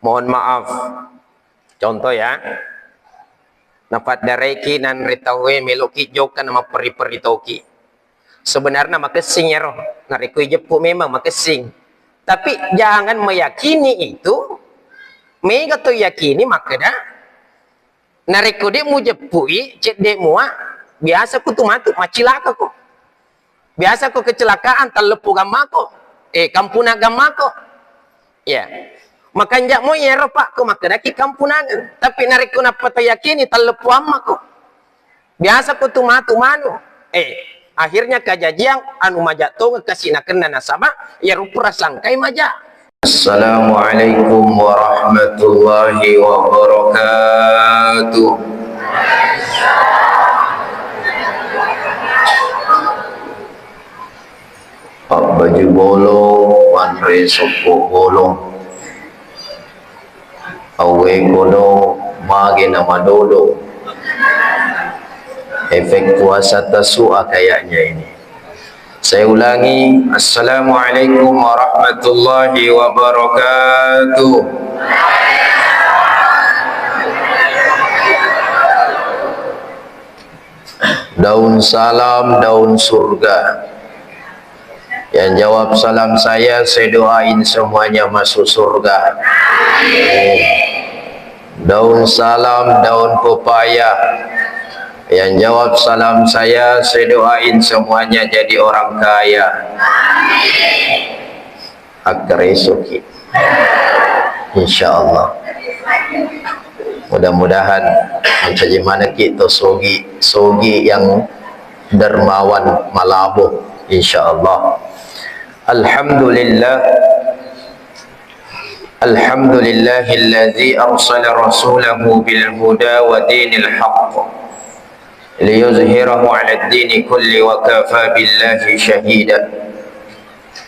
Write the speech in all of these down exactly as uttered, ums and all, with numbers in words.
Mohon maaf. Contoh ya, napaddareki nanre tauwe meloki jokka na mapperi-peri toki. Sebenarnya makessing ero, narekko ijeppu memang makessing. Tapi jangan meyakini itu, mega to yakini makkeda, narekko de mujeppui, cedde mua, biasa ku tu matu, macilaka ko. Biasa ko kecelakaan, talleppu gammako, eh, kampuna gammako. Ya. Makanja moi ero, Pak, ko makkedaki kampunangeng. Tapi narekko nappa tayakini, talleppu ammako. Biasa ko tu matu manu. Eh, akhirnya kajajiang anu majak tongeng kasi nakenna nasaba, iyaro pura sangkai majak. Assalamualaikum warahmatullahi wabarakatuh. Pabbaju bolong, wanre soppo bolong. Awwe kono mage na madodo. Efek puasa tasu'a kayaknya ini. Saya ulangi, Assalamualaikum warahmatullahi wabarakatuh. Daun salam, daun surga. Yang jawab salam saya, saya doain semuanya masuk surga. Daun salam, daun pepaya. Yang jawab salam saya, saya doain semuanya jadi orang kaya. Akkaresoki. Insya Allah. Mudah-mudahan mancaji manekki to sogi, sogi yang dermawan malabo. Insya Allah. Alhamdulillah. Alhamdulillahilladzi arsala rasulahu bil huda wa dinil haqq liyuzhirahu 'alad dini kulli wa kafa billahi syahida.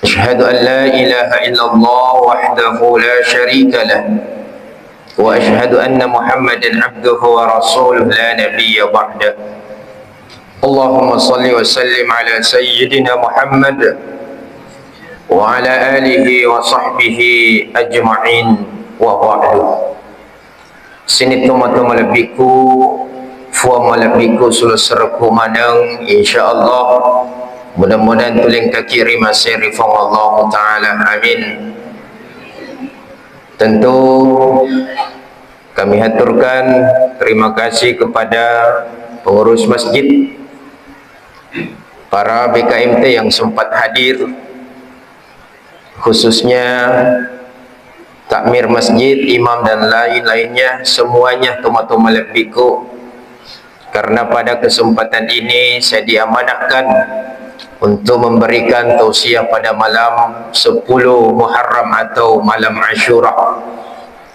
Asyhadu an la ilaha illallah wahdahu la syarika lah. Wa asyhadu anna Muhammadan abduhu wa rasuluh la nabiyya ba'dah. Allahumma salli wa sallim ala sayyidina Muhammad wa ala alihi wa sahbihi ajma'in wa ba'du. Sining tomatoa malebbiku, fuang malebbiku, sulo serekku maneng, insya Allah, mudah-mudahan tulingkaki ri maseri Fuang Allah Ta'ala. Amin. Tentu kami haturkan terima kasih kepada pengurus masjid, para B K M T yang sempat hadir, khususnya takmir masjid, imam, dan lain-lainnya, semuanya tomatoa malebbiku. Karena pada kesempatan ini saya diamanahkan untuk memberikan tausiah pada malam sepuluh Muharram atau malam Asyura.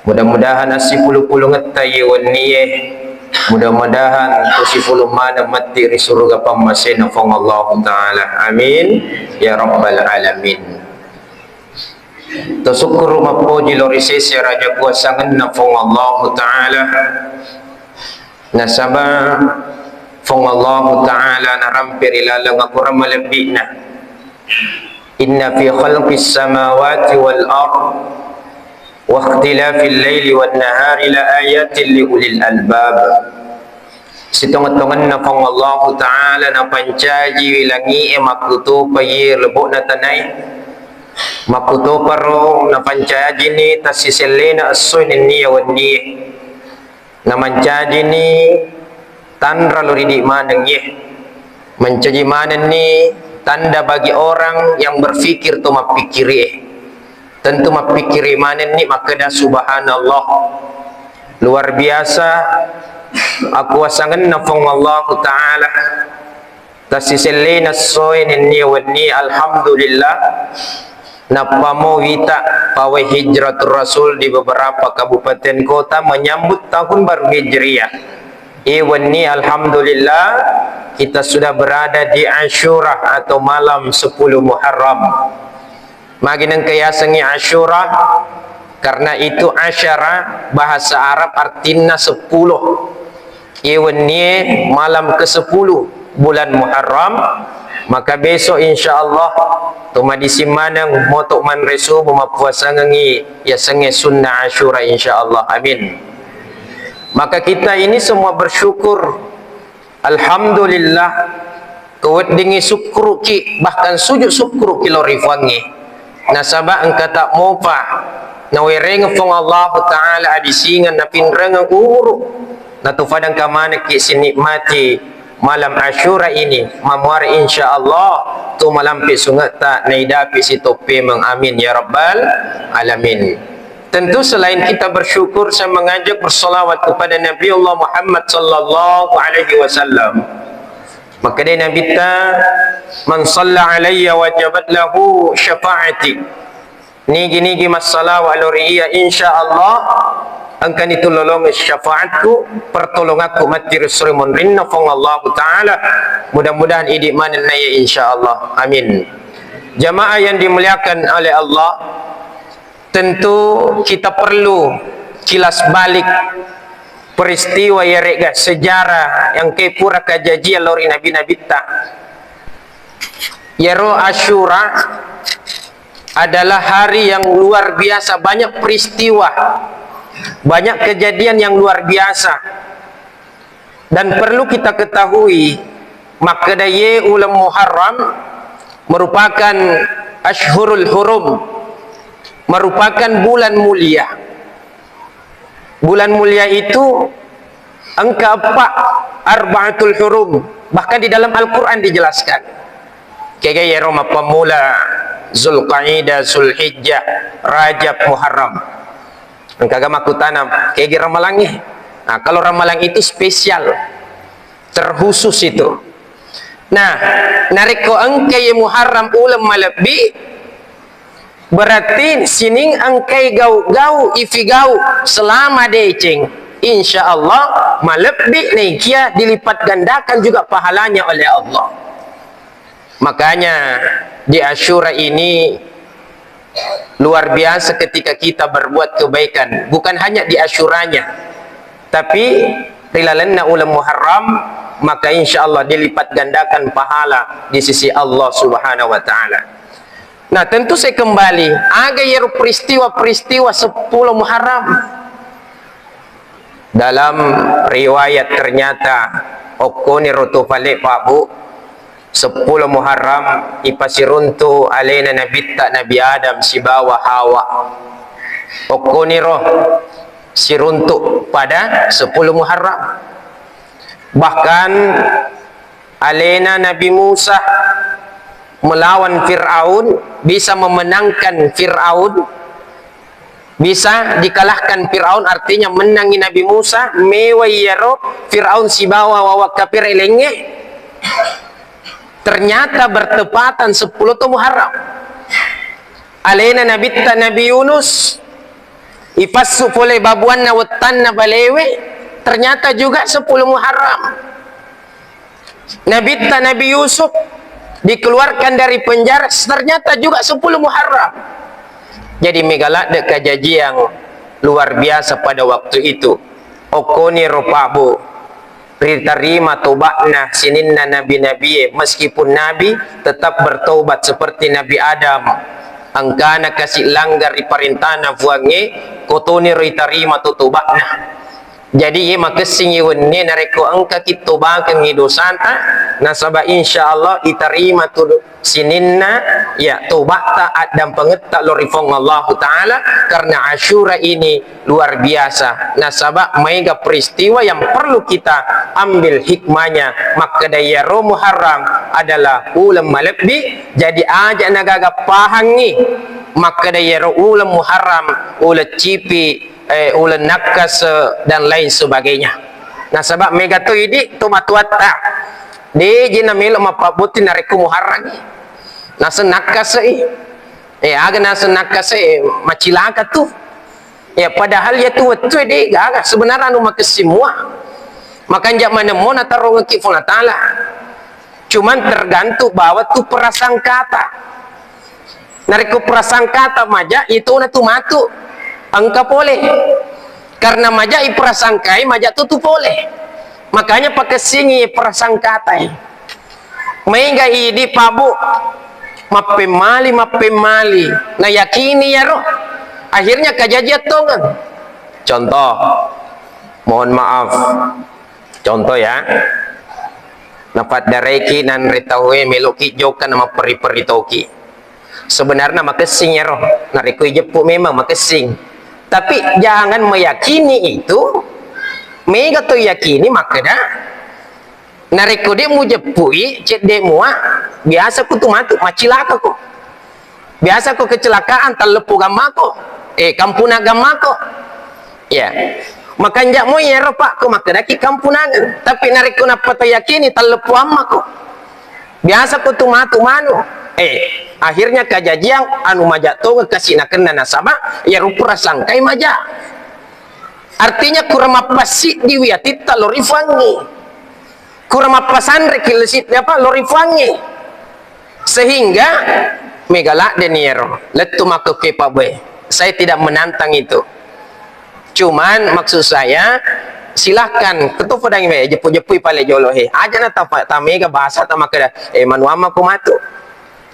Mudah-mudahan assipulupulungetta iye wennie, mudah-mudahan to sifulung maneng matti ri suruga pammasena Fuang Allahu Ta'ala. Amin ya rabbal alamin. Tasukkuru mappoji lao ri sese raja kuasangenna Fuang Allahu Ta'ala. Nasaba Fuang Allahu Ta'ala narampe ri laleng akorang malebbi'na. Inna fi khalqis samawati wal ard wa ikhtilafil laili wan nahari la ayatin li ulil albab. Sitongeng-tongenna Fuang Allahu Ta'ala napancajiwi langi'e, makkutopa iye lebo'na tanae. Makkutoparo napancajini tassisellena essoe nenniya wennie. Namancajini tanra lo ridi maneng iye. Mancaji manenni tanda bagi orang yang berpikir to mappikkiri'e. Tentu mappikkiri manenni makkeda, "Subhanallah, luar biasa akuasangenna Fuang Allahu Ta'ala." Tassisellena essoe nennia wenni, alhamdulillah, nappamo wita pawai Hijratur Rasul di beberapa kabupaten kota menyambut tahun baru Hijriah. Iye wenni, alhamdulillah, kita sudah berada di Asyura atau malam sepuluh Muharram. Magi nengka yasengngi Asyura? Karena itu asyara bahasa Arab artinna sepuluh. Iye wennie malam kesepuluh bulan Muharram, Maka besok, insya Allah, to madising maneng moto manre subuh mappuasangengngi yasengnge sunnah Asyura, insya Allah. Amin. Maka kita ini semua bersyukur. Alhamdulillah, keweddingngi sukkuruki, bahkan sujud sukkuruki lao ri Puangnge. Nasaba engka tak mopa nawerengeng Puang Allahu Ta'ala adisingeng napinrengeng umuru, natopadangka manekki sinikmati malam Asyura ini, mamuare insya Allah tu malampe sungetta naidapi sitoppemeng. Amin ya rabbal alamin. Tentu selain kita bersyukur, saya mengajak bersalawat kepada Nabi Allah Muhammad sallallahu alaihi wasallam. Makkeda Nabitta, "Man salla alayya wajabat lahu syafa'ati." Nigi-nigi massalawa lao ri iya, insya Allah engkani tullolongeng syafaatku, pertolongakku matti ri sore monrinna Puang Allahu Ta'ala. Mudah-mudahan idi manenna iya, insya Allah. Amin. Jamaah yang dimuliakan oleh Allah, tentu kita perlu kilas balik peristiwa yarega sejarah yang ke pura kajajian lao ri nabi-nabitta. Yaro Asyura adalah hari yang luar biasa, banyak peristiwa, banyak kejadian yang luar biasa. Dan perlu kita ketahui, makkeda ye uleng Muharram merupakan Ashhurul Hurum, merupakan bulan mulia. Bulan mulia itu engka eppa, Arba'atul Hurum, bahkan di dalam Al-Quran dijelaskan. Kega yero mappammula Zulqaidah, Zulhijjah, Rajab, Muharram. Engkaga makkutana, kegi Ramalangnge? Nah, kalau Ramalang itu spesial, terkhusus itu. Nah, narekko engkai Muharram uleng malebbi, berarti sining engkai gau-gau ifigau selama deceng, insya Allah malebbi naikia dilipat gandakan juga pahalanya oleh Allah. Makanya di Asyura ini luar biasa ketika kita berbuat kebaikan, bukan hanya di Asyuranya, tapi ri lalenna uleng Muharram, maka insya Allah dilipat gandakan pahala di sisi Allah Subhanahu wa Ta'ala. Nah, tentu saya kembali, aga yero peristiwa-peristiwa seppulo Muharram. Dalam riwayat ternyata okkoniro tu pale, Pak, Bu, seppulo Muharram ipasiruntu alena nabitta Nabi Adam sibawa Hawa. Okkoniro siruntu pada seppulo Muharram. Bahkan alena Nabi Musa melawan Fir'aun, bisa memenangkan Fir'aun, bisa dikalahkan Fir'aun, artinya menangi Nabi Musa, mewai iyaro Fir'aun sibawa wawa kapir elengnge. Ternyata bertepatan seppulo to Muharram. Alena nabitta Nabi Yunus ipassu pole babuanna wettanna balewe, ternyata juga seppulo Muharram. Nabitta Nabi Yusuf dikeluarkan dari penjara, ternyata juga sepuluh Muharram. Jadi, mega ladde kajajiang luar biasa pada waktu itu. Okkoniro, Pak, Bu, ritarima toba'na sininna nabi-nabie, meskipun nabi tetap bertobat seperti Nabi Adam. Engkana kasi langgar ri parentana Puangnge, kotoniro itarima to toba'na. Jadi, iye makessingngi wennie narekko engkaki tobakengngi dosanta, nasaba insya Allah itarima tu sininna, ya, tobatta, addampengetta lao ri Puang Allahu Ta'ala, karena Asyura ini luar biasa. Nasaba maega peristiwa yang perlu kita ambil hikmahnya. Makkeda iyaro Muharram adalah uleng malebbi, jadi aja nagaga pahangngi makkeda iyaro uleng Muharram, uleng cipi, eh, uleng nakkase, dan lain sebagainya. Nasaba mega to idi to matuatta, deje namelo mappabbotting narekko Muharrangngi. Naseng nakkasei. Eh, aga naseng nakkasei, macilaka tu. Ya, padahal ya tu wettu de gaga sebenarnya anu makessing mua. Makanja manemmo natarongekki Puang Ta'ala. Cuman tergantung bawa tu prasangkata. Narekko prasangkata maja, itona tu matu. Engka pole. Karena maja i prasangkai, maja tu tu pole. Makanya pakessingi prasangkatai. Maega idi, Pak, Bu, mappemmali, mappemmali, nayakini iyaro, akhirnya kajajiang tongeng. Contoh, mohon maaf, contoh ya, napaddareki nanre tauwe, meloki jokka na mapperri-perri toki. Sebenarnya makessing iyaro, narekko ijeppu memang makessing. Tapi jangan meyakini itu, mega to yakini makkeda, narekko de mujeppui, cedde mua, biasa ko tu matu, macilaka ko. Biasa ko kecelakaan, talleppu gammako, eh, kampuna gammako. Ya. Makanja mo iyaro, Pak, ko makkedaki kampunangeng. Tapi narekko nappa to yakini, talleppu ammako. Biasa ko tu matu manu. Eh, akhirnya kajajiang anu maja tongeng kasi nakenna nasaba iyaro pura sangkai maja. Artinya kurang mappassiddi wi atitta lori fuangngi. Kurang mappasanre ki lesi-, apa, lori fuangngi. Sehingga mega ladde ni ero. Lettu makkekke, Pak, boy. Saya tidak menantang itu. Cuman maksud saya, silahkan, ketu pedangi wae, jeppu-jeppui pale jolo he. Aja na tapa-, tamega bahasa tamakkeda, eh, manuamma ko matu.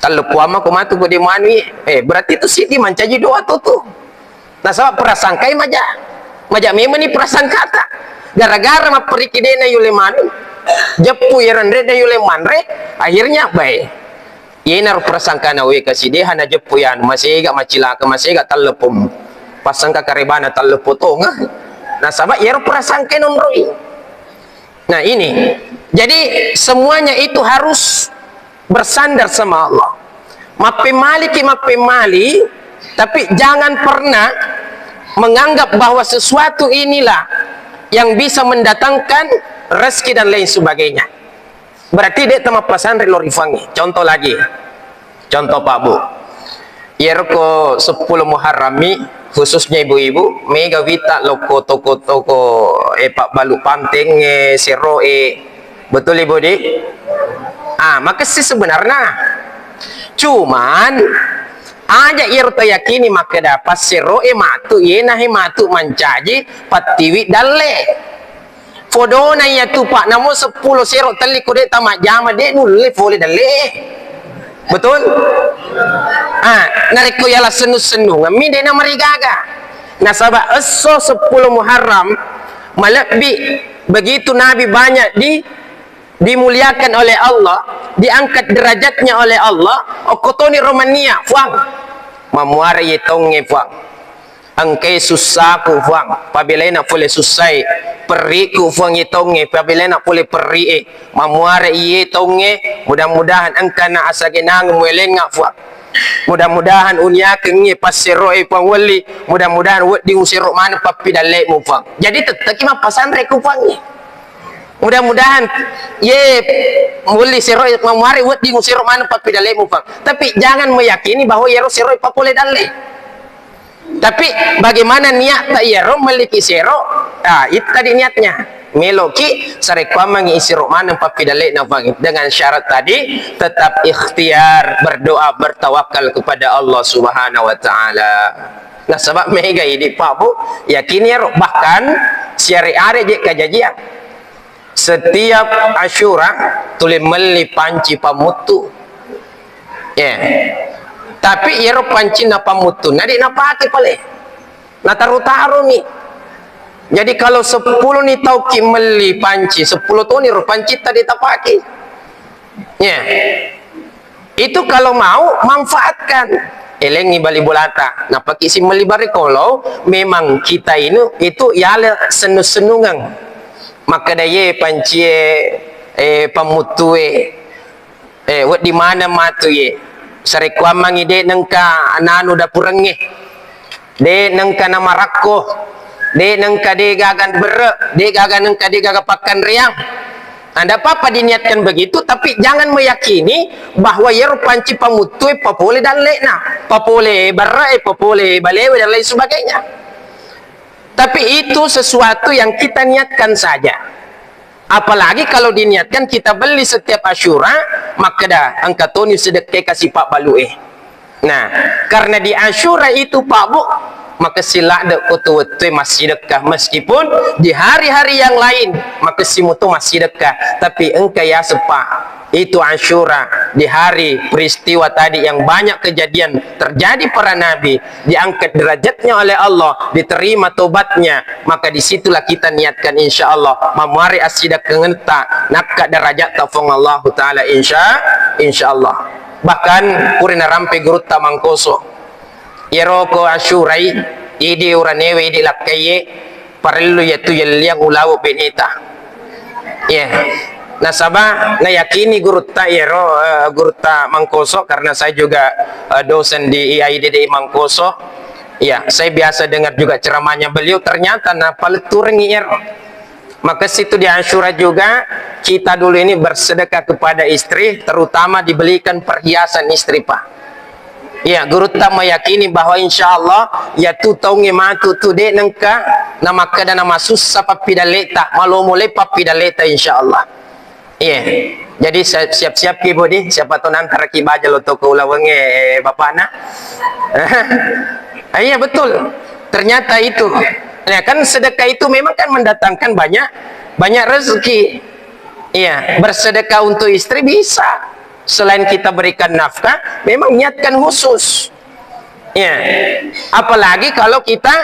Talleppuamma ko matu ko de muanui. Eh, berarti itu siddi mancaji doa tu tu. Nasaba prasangkai maja. Maja memang ni prasangkata. Gara-gara mapperiki de na yule manu. Jeppu iyaro nre de yule manre, akhirnya bae. Yenaro prasangkana we kasi deha na jeppu yanu, masega macilaka, masega talleppu. Pasangka karebana talleppu tonga. Nasaba iyaro prasangkai nonroi. Nah, ini. Jadi semuanya itu harus bersandar sama Allah. Mappemmaliki mappemmali, tapi jangan pernah menganggap bahwa sesuatu inilah yang bisa mendatangkan rezeki dan lain sebagainya. Berarti de tamappasanre lori fuangnge. Contoh lagi. Contoh, Pak, Bu. Iyaro ko seppulo Muharram mi, khususnya ibu-ibu, mega wita lokko toko-toko, eh, pabbalu panteng, eh, sero, eh. Betul, Ibu, di? Ah, makessing sebenarnya. Cuman, aja iyaro tayakini makkeda passero, eh, matu, yena he matu mancaji pattiwi dalle. Fodona iyatu, Pak, namo seppulo sero telli ko de tamajjama, de nulle fole dalle. Betul? Ah, narekko yala sennu-sennungemmi, de namarigaga. Nasaba esso seppulo Muharram, malebbi begitu Nabi banyak di, dimuliakan oleh Allah, diangkat derajatnya oleh Allah, okkotoni romania, Fuang. Mamuare ye tonge, Fuang. Engkai sussaku, Fuang, pabelaina pole sussai. Perriku, Fuang, iye taungnge, pabelaina pole perrie. Mamuare iye taungnge, mudah-mudahan engkana asagenang muelengnga, Fuang. Mudah-mudahan uniakengngi passeroe, Fuang, welli. Mudah-mudahan wedding usero maneng pappidallemu, Fuang. Jadi tetteki mappasanreku, Fuang. Mudah-mudahan ye welli seroe, mamuare wedding usero maneng pappidallemu, Fuang. Tapi jangan meyakini bahwa yero seroe papole dalle. Tapi bagaimana niatta iyaro melliki sero? Ah, itu tadi niatnya. Meloki sarekkuammengngi isero maneng pappidalle'na, Fuang, dengan syarat tadi tetap ikhtiar berdoa, bertawakal kepada Allah Subhanahu wa Ta'ala. Nasaba mega idi, Pak, Bu, yakin iyaro, bahkan siare-are je kajajiang. Setiap Asyura tuli melli panci pammuttu. Ya. Tapi iyaro pancinna pammuttunna de napake pale. Nataru-taruni. Jadi kalau seppulo ni tauki melli panci, seppulo toni ro pancitta de tapake. Ya. Itu kalau mau, manfaatkan. Elengi bali bolata. Napaki si melli barikolo, memang kita ini itu yale sennu-sennungeng. Makkeda ye pancie, eh, pammuttue, eh, wedding maneng matu ye. Sarekkuammengngi de nengka ananu dapurengnge. De nengka namarakko, de nengka de gaga berre, de gaga nengka de gaga pakkanreang. Nah, ndak apa-apa diniatkan begitu, tapi jangan meyakini bahwa yero panci pamuttue papole dalle'na, papole barre'e, papole balewe dan lain sebagainya. Tapi itu sesuatu yang kita niatkan saja. Apalagi kalau diniatkan kita beli setiap Asyura, makkeda engka toni sedekkai kasi pabbalu'e. Nah, karena di Asyura itu, Pak, Bu, Makessing ladde' ko tu wettue massidekka, meskipun di hari-hari yang lain makessing muto massidekka, tapi engka yaseng, Pak, itu Asyura, di hari peristiwa tadi yang banyak kejadian terjadi para nabi, diangkat derajatnya oleh Allah, diterima tobatnya, maka disitulah kita niatkan, insya Allah, mamuare assidekkangetta, nakka derajatta Puang Allahu Ta'ala, insya, insya Allah. Bahkan pura narampe gurutta Mangkoso. Iyaro ko Asyurai, idi uranewe, idi lakkaiye, parellu iyatu yelliang ulawe beneta. Iya. Nasaba nayakini gurutta iyaro, eh, gurutta Mangkoso, karena saya juga, eh, dosen di I A I D D I Mangkoso. Iya, saya biasa dengar juga ceramahnya beliau, ternyata napaletturengngi iyaro. Maka situ di Asyura juga, kita dulu ini bersedekah kepada istri, terutama dibelikan perhiasan istri, Pak. Iya, gurutta meyakini bahwa insya Allah, iyatu taungnge matu tu de' nengka namakkeda namasussa pappidalleta, malomo le pappidalleta, insya Allah. Iya. Jadi, si-, siap-siap ki, Bu, di, siapa tahu nanti raki baja lo toko ulawengnge, eh, bapakna. Iya, betul. Ternyata itu. Ya, kan sedekah itu memang kan mendatangkan banyak, banyak rezeki. Iya, bersedekah untuk istri bisa. Selain kita berikan nafkah, memang niatkan khusus. Ya, apalagi kalau kita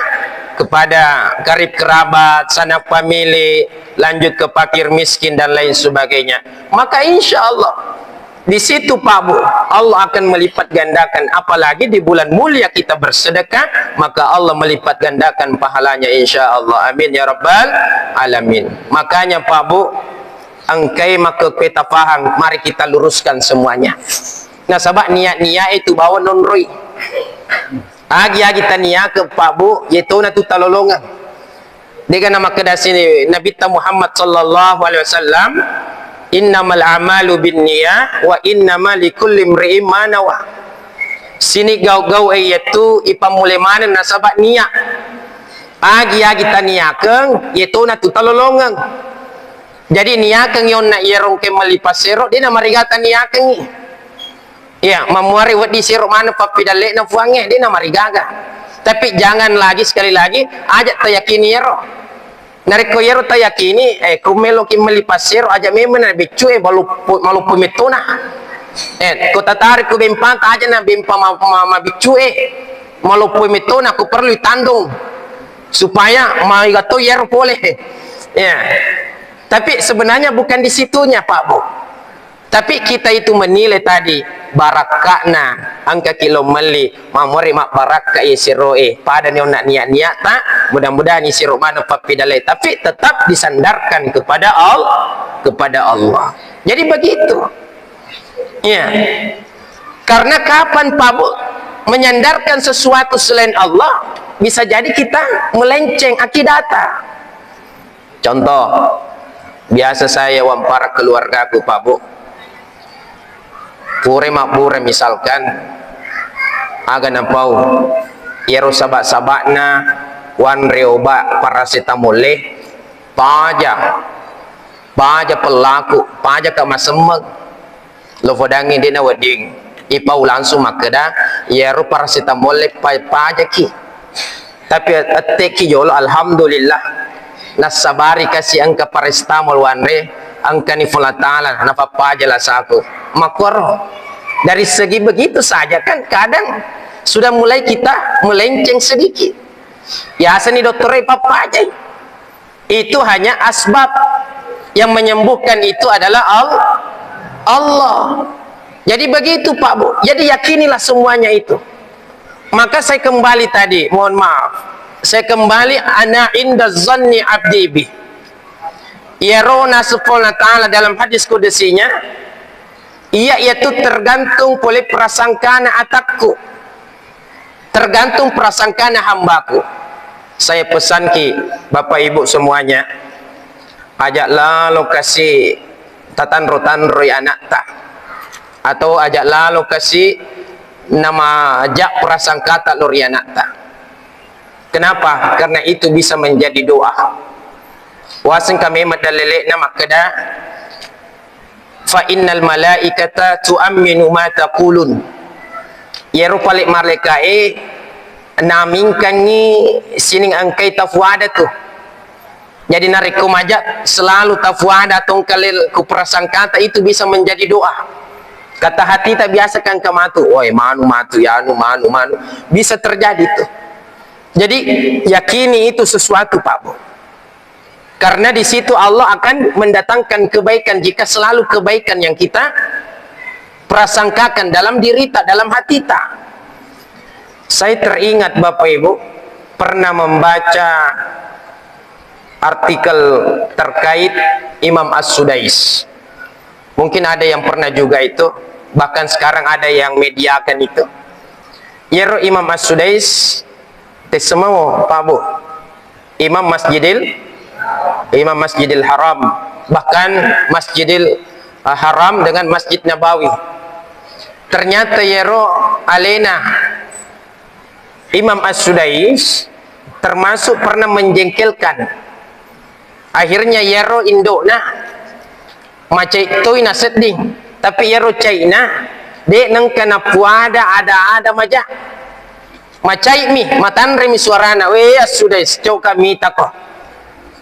kepada karib kerabat, sanak famili, lanjut ke fakir miskin dan lain sebagainya. Maka insya Allah, di situ, Pak Bu, Allah akan melipat gandakan. Apalagi di bulan mulia kita bersedekah, maka Allah melipat gandakan pahalanya, insya Allah. Amin ya rabbal alamin. Makanya, Pak Bu, engkai makkekue tafahang, mari kita luruskan semuanya. Nasaba niat-niat itu bawa nonroi. Agi-agi taniakeng, Pak Bu, yetona tu talolongeng. Dega namakkeda sini Nabitta Muhammad sallallahu alaihi wasallam, "Innamal a'malu binniyah wa innama likulli imri'in ma nawa." Sini gau-gau e yettu ipammule maneng nasaba niat. Agi-agi taniakeng, yetona tu talolongeng. Jadi niakeng yonna iyaro engke melli passero, de namariga taniakengngi. Iya, mammuare wedding sero maneng pappidallena Puangnge, de namarigaga. Tapi jangan lagi, sekali lagi, aja tayakini iyaro. Narekko iyaro tayakini, eh, ko meloki melli passero, aja memeng na beccu e, maloppo, maloppo mettona. Eh, ko tatarik ko bempata, aja na bempa ma, ma, mabiccu e, maloppo mettona, ko perlu itandong supaya maiga to iyaro pole. Ya. Tapi sebenarnya bukan di situnya, Pak Bu. Tapi kita itu menilai tadi, barakka'na engkaki lo melli, mammuare mabbarakka i sero e, padani onna niat-niatta, mudah-mudahan i sero maneng pappidalle, tapi tetap disandarkan kepada Al-, kepada Allah. Jadi begitu. Iya. Karena kapan, Pak Bu, menyandarkan sesuatu selain Allah, bisa jadi kita melenceng akidata. Contoh, biasa saya wampara keluargaku, Pak Bu. Pura mabbura misalkan, aga napau, iyaro saba-sabana wanre obat paracetamol e, paja, paja pellaku, paja ka masemmeng. Lo fodangngi de nawedding ipau langsung makkeda, iyaro paracetamol e pa-, pajaki. Tapi etteki jolo, alhamdulillah, nassabari kasi engka paracetamol wanre, engkani Puang Allah Ta'ala napappaja lasaku. Makkoro. Dari segi begitu saja kan kadang sudah mulai kita melenceng sedikit. Yasani dottore pappajai. Itu hanya asbab, yang menyembuhkan itu adalah Al-, Allah. Jadi begitu, Pak Bu. Jadi yakinilah semuanya itu. Maka saya kembali tadi, mohon maaf. Saya kembali, "Ana inda zanni abdi bi." Iyaro naseng Puang Allah Ta'ala dalam hadis kudusinya, iya, iyatu tergantung pole prasangkana atakku. Tergantung prasangkana hambaku. Saya pesanki, Bapak Ibu semuanya, aja lalo kasi tatanro-tanroi anakta, atau aja lalo kasi namaja prasangkata lao ri anakta. Kenapa? Karena itu bisa menjadi doa. Wasengka memeng dallele'na makkeda, "Fa innal malaikata tu'amminu ma taqulun." Iyaro pale malaika'e namingkangngi sining engkai tafuada tu. Jadi narekko maja selalu tafuada tongkalel ku prasangkata itu bisa menjadi doa. Kata hatita biasa kan kamatu, "Woi, manu matu, yanu, manu, manu." Bisa terjadi tu. Jadi yakini itu sesuatu, Pak Bu. Karena di situ Allah akan mendatangkan kebaikan jika selalu kebaikan yang kita prasangkakan dalam dirita, dalam hatita. Saya teringat, Bapak Ibu, pernah membaca artikel terkait Imam As-Sudais. Mungkin ada yang pernah juga itu, bahkan sekarang ada yang mediakan itu. Yero Imam As-Sudais, tessemau, Pak Bu. Imam Masjidil, Imam Masjidil Haram, bahkan Masjidil, eh, Haram dengan Masjid Nabawi. Ternyata yero alena Imam As-Sudais termasuk pernah menjengkelkan. Akhirnya yero indokna macai toi nasedding, tapi yero caina de nengka napuada ada-ada maja. Macai mi, matanre mi suarana, "We As-Sudais, coka mitako.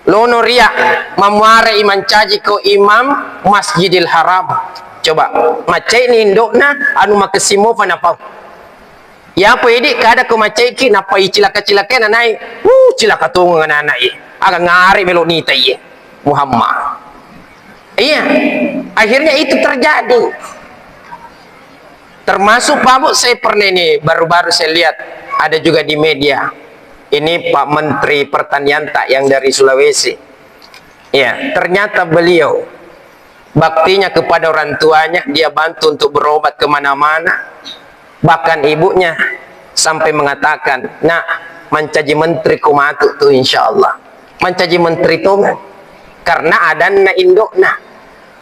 Lono ria, mamuare i mancaji ko Imam Masjidil Haram." Coba, macai ni indokna, anu makessing mofa napau. Yapo idi kada ko macaiki nappa icilaka-cilaka nanai. Uh, cilaka tongeng anak-anak i. Aga ngare melo nita iye. Muhammad. Iya. Akhirnya itu terjadi. Termasuk Pak Bu, saya pernah ini baru-baru saya lihat ada juga di media. Ini Pak Menteri Pertanian tak yang dari Sulawesi. Ya, ternyata beliau baktinya kepada orang tuanya, dia bantu untuk berobat kemana-mana. Bahkan ibunya sampai mengatakan, "Nak, mancaji menteri ko matu tu, insya Allah. Mancaji menteri tu, karena adanna indokna."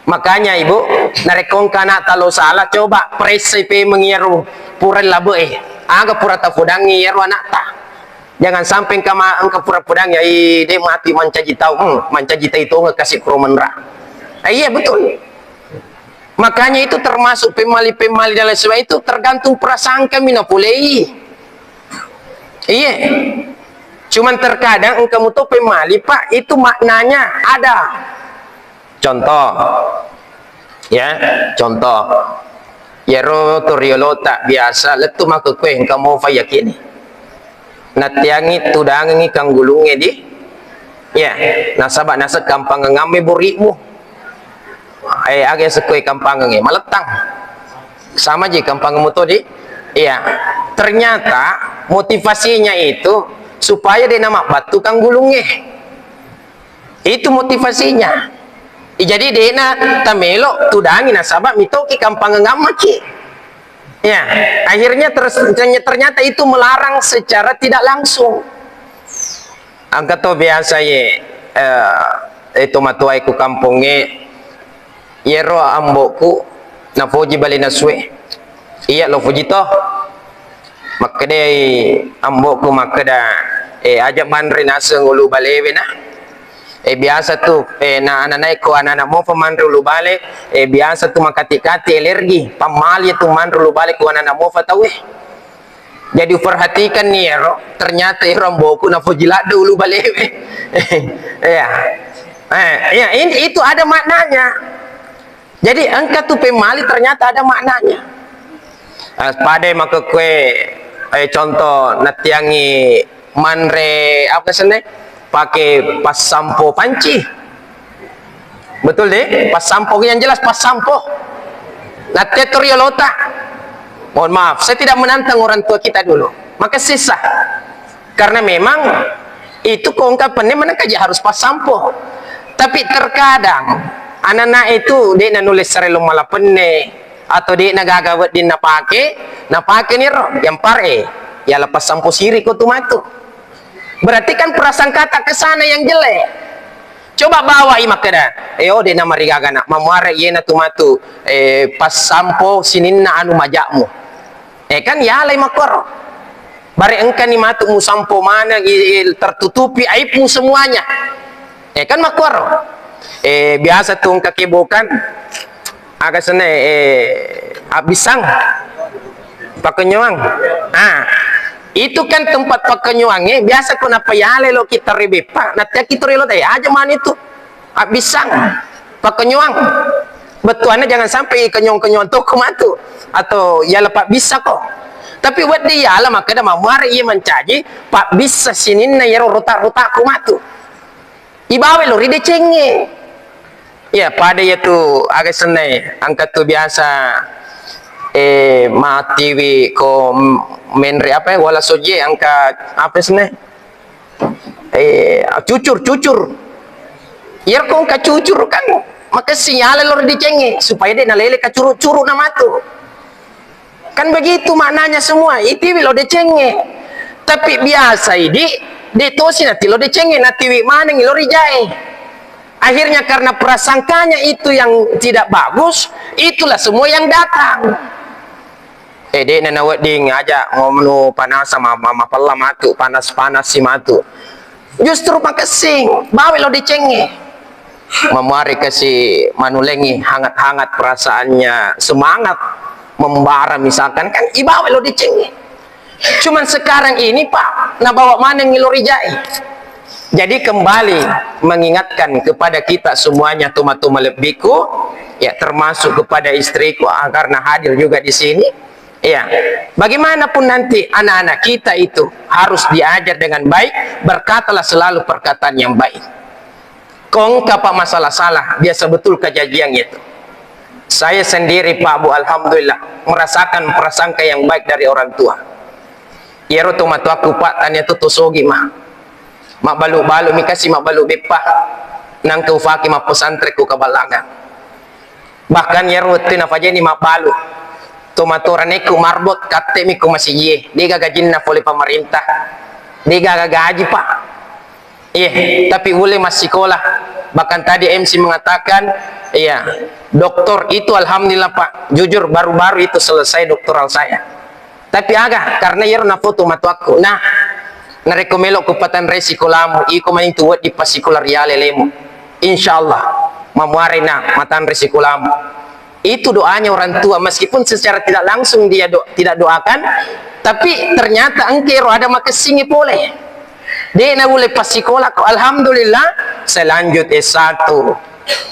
Makanya, Ibu, narekko engka anakta lo salah, coba peressai pemeng iyaro pura labe e. Aga pura tapodangi iyaro anakta. Jangan sampai engka ma-, engka pura-pudang ya, "Ih, de mati mancaji tau, hmm, mancaji tai tongeng kasi kuro menra." Ah, iya, betul. Makanya itu termasuk pemali-pemali dan lain sebagainya itu tergantung prasangka mi napolei. Iya. Cuman terkadang engka muto pemali, Pak, itu maknanya ada. Contoh, ya, contoh. Yero to riolota biasa lettu makkekkoe engka mofa yakini. Nattiangi tudangengi kanggulungnge di, ya, nasaba naseng kampangengamme bori'mu. Eh, aga sekkoe kampangengnge malettang. Sama ji kampangengmu to di. Iya. Ternyata motivasinya itu supaya de namabbattu kanggulungnge. Itu motivasinya. Jadi de'na tamelo tudangi nasaba mitoki kampangeng ammaki. Ya, akhirnya terus ternyata itu melarang secara tidak langsung. Engka to biasa ye, eh, eh, tomatoae ku kampongnge, yero ambo'ku nafoji bale nasue. Iya lo foji to. Makkedai ambo'ku makkeda, "Eh, aja manre naseng ulu balewe na." Eh, biasa tu, eh, na ana-, naekko ana-ana mofa manre ulu bale, eh, biasa tu makati-kati alergi, pammali tu manre ulu bale ko ana-ana mofa tauwe. Jadi uperhatikan ni ero, ternyata ero ambo'ku nafoji ladde ulu balewe. Iya. Eh, iya, ini, itu ada maknanya. Jadi engka tu pemmali ternyata ada maknanya. Eh, padai makkekkoe, eh, contoh nattiangi manre apa senna? Pake passampo panci. Betul deh? Passampo yang jelas passampo. Nattetto riolota. Mohon maaf, saya tidak menantang orang tua kita dulu. Maka sisa. Karena memang itu ko engka penne manengka je harus passampo. Tapi terkadang anak-anak itu de nanulis sarelong mala penne atau de nagaga wedding napake, napake niro yang pare ya lepas sampo siri ko tu matu. Berarti kan prasangkata ke sana yang jelek. Coba bawai makkeda, "Eh, oh, de namarigaga nak, mamuare yena tu matu, eh, passampo sininna anu majakmu." Eh, kan yalai makkoro. Bare engkani matu musampo maneng, i-, i-, tertutupi aibmu semuanya. Eh, kan makkoro. Eh, biasa tu engka kebokan, aga senna, eh, abbissang. Pakenyowang. Ah, Itu kan tempat pakkenyuangnge, biasa ko nappa yale lo kita ri beppa, natia kita ri lo teh, aja mani tu. Abbissang. Pakkenyuang. Bettuanna jangan sampai kenyuang-kenyuang toko matu. Atau yala pabbissa ko. Tapi wedding yala makkeda mamuare iya mancaji pabbissa sininna yero rota-rota ko matu. Ibawa lo ri decengnge. Iya, pada iya tu aga senna e, engka tu biasa, eh, matiwi ko m-, menre apa ya, wala sojie, engka apa senna e? Eh, cucur, cucur. Iyaro ko engka cucur kan, makessing yala lo ri decengnge, supaya de' nalele kacuru-curu na matu. Kan begitu maknanya semua, itiwi lo decengnge. Tapi biasa idi, de' tosi nati lo decengnge, natiwi maneng lo ri jae. Akhirnya karena prasangkanya itu yang tidak bagus, itulah semua yang datang. Eh, de' na nawedding aja ngomnu panasa ma-, ma-, mapella matu, panas-panas si matu. Justru makessing, bawa lo decengnge. Mamuare kasi manulengi hangat-hangat perasaannya, semangat membara misalkan, kan ibawa lo decengnge. Cuman sekarang ini, Pak, nabawa maneng lo ri jae. Jadi kembali mengingatkan kepada kita semuanya, tomatoa malebbiku, ya, termasuk kepada istriku, ah, karena hadir juga di sini. Ya, bagaimanapun nanti anak-anak kita itu harus diajar dengan baik, berkatalah selalu perkataan yang baik. Ko engka pa masalah salah, biasa betul kejadian itu. Saya sendiri, Pak Bu, alhamdulillah, merasakan prasangka yang baik dari orang tua. Iyaro tomatoakku, Pak, tania tu tosogi, mah. Mabbalu-balu mi kasi mabbalu beppa. Nangka ufaki mappesantrekku kaballangang. Bahkan iyaro wettu nafajaini mabbalu, tomatoa ranekku marbot, katte mi ko masijie, de' gaga gajinna pole pamarintah, de' gaga gaji, Pak. Iya, tapi ulle massikola. Bahkan tadi M C mengatakan, iya, doktor itu alhamdulillah, Pak. Jujur, baru-baru itu selesai doktoral saya. Tapi aga, karena iyaro nafoto matoakku. Nah, narekko melo ko patanre sikolamu, iko maning tu wedding passikola ri alelemu. Insya Allah, mamuare na matanre sikolamu. Itu doanya orang tua, meskipun secara tidak langsung dia do-, tidak doakan, tapi ternyata engka ero ada makessingi pole. De' naulle passikola ko, alhamdulillah, saya lanjut S satu,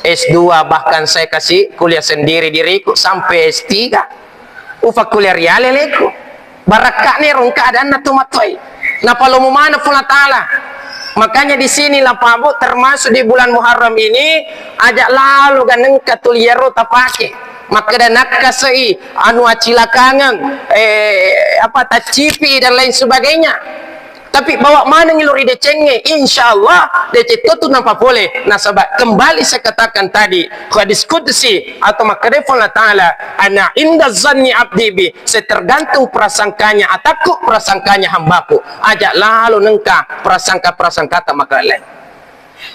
S dua, bahkan saya kasih kuliah sendiri diriku sampai S tiga. Ufakkuliah ri aleleku. Barakka'na ero engka adanna tomatoae. Napalomo maneng Puang Allah Taala. Makanya di sinilah, Pak Bu, termasuk di bulan Muharram ini, aja' lalo ganengka tuli iyaro tapake. Makkeda nakkasei, anu, acilakangeng, eh, apa, taccipi dan lain sebagainya. Tapi bawa manengngi lo ri decengnge, insya Allah deceng to tu napapole. Nasaba kembali saya katakan tadi, hadis qudsi atau makkeda Puang Allah Taala, "Ana inda zanni abdi bi," setergantung prasangkanya atakku, prasangkanya hambaku. Aja' lalo nengka prasangka-prasangkata makaleng.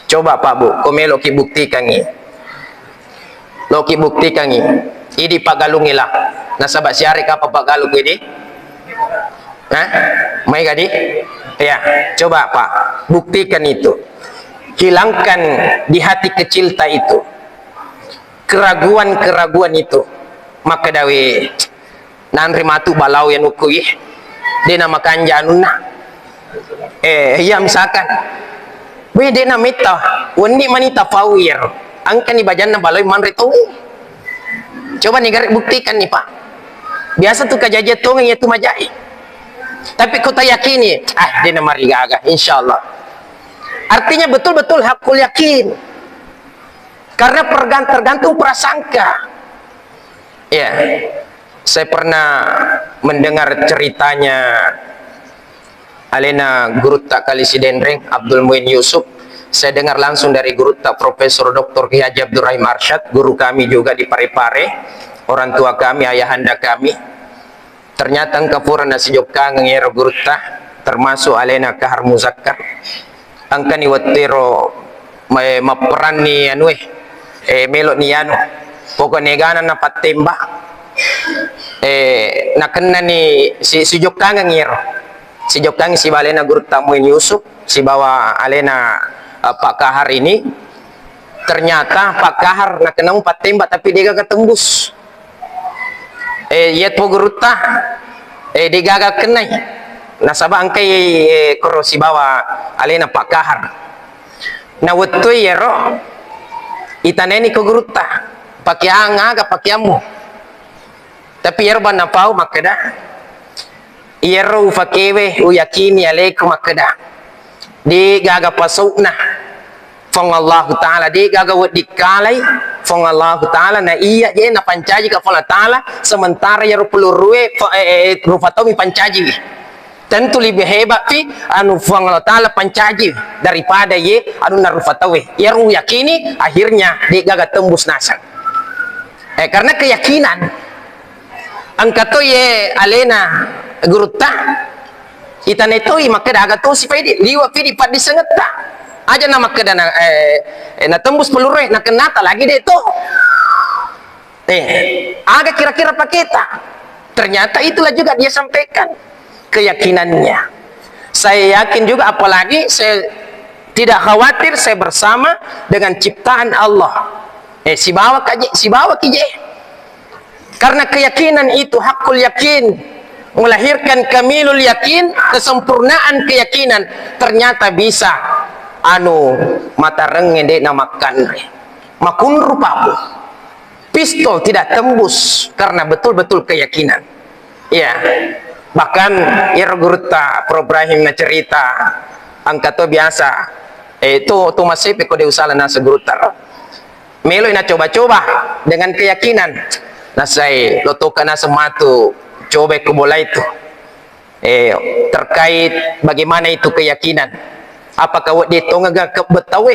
Coba, Pak Bu, ko meloki buktikangngi. Loki buktikangngi. Idi paggalungngi lah. Nasaba siare kapang paggalung ko idi? Hah? Maega di? Ya, coba, Pak, buktikan itu. Hilangkan di hati kecilta itu keraguan-keraguan itu. Makkedawi, nanre matu balau yanukku ih, de' namakanja anunna. Eh, iya, misalkan, weh, de' nametta, wenni mani tafau iyaro. Engkani bajanna balaui manre tongi. Coba ni gare buktikan ni, Pak. Biasa tu kajajian tongi iya tu majai. Tapi ko tayakini, ah, de' namarigaga, insya Allah. Artinya betul-betul hakul yakin. Karena pergan-, tergantung prasangka. Ya, saya pernah mendengar ceritanya alena Gurutta Kali Sidenreng, Abdul Muin Yusuf. Saya dengar langsung dari Gurutta Profesor Doktor Kiai Haji Abdurrahim Arsyad, guru kami juga di Parepare, orang tua kami, ayahanda kami. Ternyata engka pura nasijokkangeng ero gurutta, termasuk alena Kahar Muzakkar. Engkani wettu ero ma-, mapperanni anue, eh, melo ni anu. Pokokna egana napattembak, eh, nakennani si-, sijokkangeng ero. Sijokkangeng sibawa alena gurutta Muin Yusuf, sibawa alena, eh, Pak Kahar ini. Ternyata Pak Kahar nakenna pattembak tapi degaga tembus. Eh, iya to gurutta, eh, degaga kennai. Nasaba engkai, eh, koro sibawa alena Pak Kahar. Na wettui iyaro, itaneni ko gurutta, pakeang aga pakeammu. Tapi iyaro bannapau makkeda, iyaro ufakewe, uyakini aleku makkeda, de gaga pasau'na Puang Allahu Ta'ala, de gaga weddikkalai Puang Allahu Ta'ala, na iya je napancaji ka Puang Allah Ta'ala, sementara iyaro pelurue, fa-, eh, eh, rufa tau mi pancajiwi. Tentu lebih hebat pi anu Puang Allah Ta'ala pancaji daripada ye anu narufa tauwe. Iyaro yakini akhirnya de gaga tembus naseng. Eh, karena keyakinan engka to ye alena gurutta, itane toi makkeda aga to sifaidi, liwa fidi paddisengetta. Aja na makkeda na, eh, eh, natembus pelurue, nakennata lagi de to. Eh, aga kira-kira paketa? Ternyata itulah juga dia sampaikan keyakinannya. Saya yakin juga, apalagi saya tidak khawatir, saya bersama dengan ciptaan Allah. Eh, sibawa kaje, sibawa kije. Karena keyakinan itu hakul yakin, melahirkan kamilul yakin, kesempurnaan keyakinan. Ternyata bisa anu matarengnge de namakkanre. Makunru pabu. Pistol tidak tembus karena betul-betul keyakinan. Iya. Bahkan iyaro gurutta Pro Ibrahim nacerita, engka to biasa, eh, to, to masepe ko de usala naseng gurutta. Meloi nacoba-coba dengan keyakinan. Nasai lotoka naseng matu coba ko bola itu. Eh, terkait bagaimana itu keyakinan. Apakah wedding tongeng ga kebbet tauwe?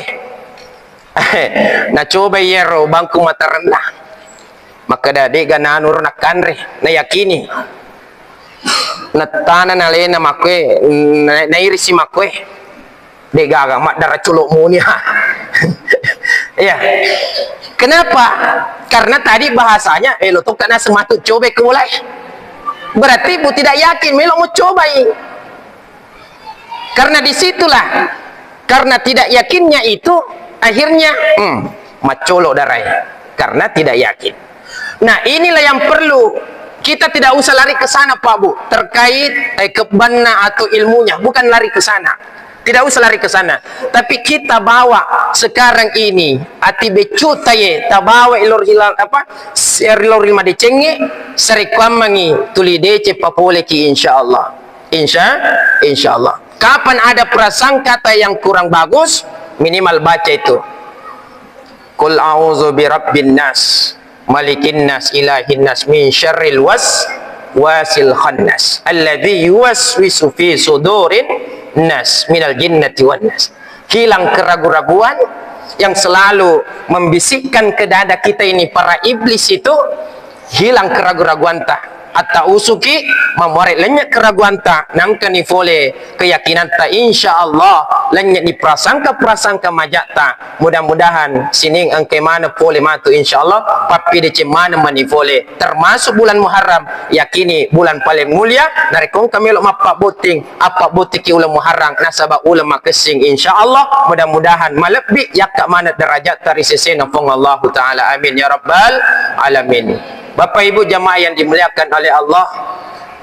Nacoba iyaro bangku matarenna. Makkeda, "De'ga nanu ro nakkanre, nayakini." Nattana nalena makkue, na-, nairisi makkue. De'gaga maddara culuk muni. Iya. Kenapa? Karena tadi bahasanya, eh, lo tokka naseng matu cobai ko bolai. Berarti bu tidak yakin, melo mu cobai. Karena disitulah, karena tidak yakinnya itu, akhirnya, hmm, maccolo darai. Karena tidak yakin. Nah, inilah yang perlu. Kita tidak usah lari ke sana, Pak Bu, terkait, eh, kebbanna atau ilmunya. Bukan lari ke sana. Tidak usah lari ke sana. Tapi kita bawa sekarang ini, ati beccu taye, tabawa ilor hilal, apa, ilor lima decengnge, sarekkuammengi tuli deceng papoleki, insya Allah. Insya, insya Allah. Kapan ada prasangkata yang kurang bagus, minimal baca itu. Qul a'udzu birabbin nas, malikin nas, ilahin nas, min syarril was-, wasil khannas, alladzi yuwaswisu fi sudurin nas, minal jinnati wan nas. Hilang keraguan-raguan yang selalu membisikkan ke dada kita ini, para iblis itu, hilang keraguan-raguanta. Atta usuki, mamuare lennye keraguanta, nangkani fole keyakinanta, insya Allah, lennye ni prasangka-prasangka majatta. Mudah-mudahan sining engke maneng pole matu, insya Allah, pappideceng maneng mani fole, termasuk bulan Muharram, yakini bulan paling mulia, narekko engka melo mappabbotting, appabbottiki uleng Muharram, nasaba uleng makessing, insya Allah, mudah-mudahan malebbi yakka maneng derajatta ri sesena Puang Allahu Ta'ala. Amin ya rabbal alamin. Bapak Ibu jamaah yang dimuliakan oleh Allah,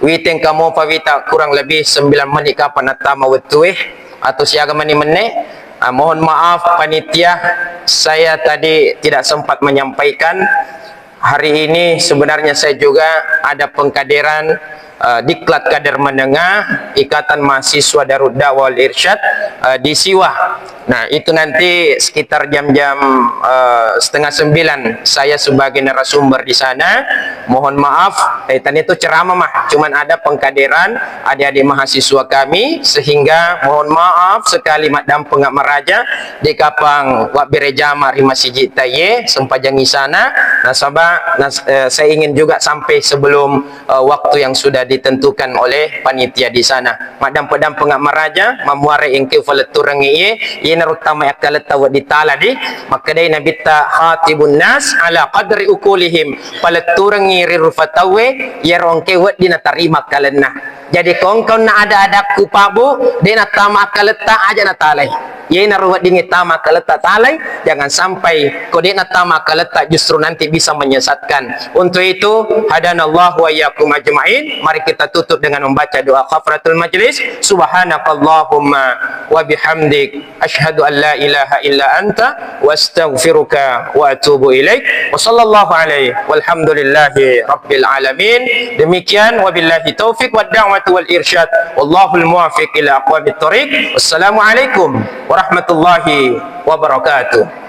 witeng kamu pawita kurang lebih sembilan menit kapan nattama wettue atau siaga meni menne. Ah, mohon maaf panitia, saya tadi tidak sempat menyampaikan. Hari ini sebenarnya saya juga ada pengkaderan, eh, Diklat Kader Menengah, Ikatan Mahasiswa Darud Da'wah wal Irsyad, eh, di Siwa. Nah, itu nanti sekitar jam-jam, eh, setengah sembilan saya sebagai narasumber di sana. Mohon maaf, eh, tadi itu ceramah mah, cuman ada pengkaderan adik-adik mahasiswa kami, sehingga mohon maaf sekali maddampeng maraja, di kapang wabbere jama ri masjid taye, sempajang isana, nasaba, nas-, eh, saya ingin juga sampai sebelum, eh, waktu yang sudah ditentukan oleh panitia di sana. Maddampe-dampeng maraja, mamuare engke faletturengngi iye, iyenaro tama akkaletta wedding tala di, makkedai Nabitta, "Khatibun nas ala qadri uqulihim." Paletturengngi ri rufa tauwe, iyaro engke wedding natarima akkalenna. Jadi, ko engka onna ada-adakku, Pak Bu, de nattama akkaletta, aja natalai. Iyenaro weddingnge tama akkaletta talai, jangan sampai ko de nattama akkaletta justru nanti bisa menyesatkan. Untuk itu, hadanallahu wa iyyakum ajma'in. Mari kita tutup dengan membaca doa kafaratul majlis. Subhanakallahumma wa bihamdik. Asyhadu an la ilaha illa anta wa astaghfiruka wa atubu ilaik. Wa sallallahu alaihi walhamdulillahi rabbil alamin. Demikian, wabillahi taufiq wad da'watu wal irsyad. Wallahul muwaffiq ila aqwamit thariq. Wassalamualaikum warahmatullahi wabarakatuh.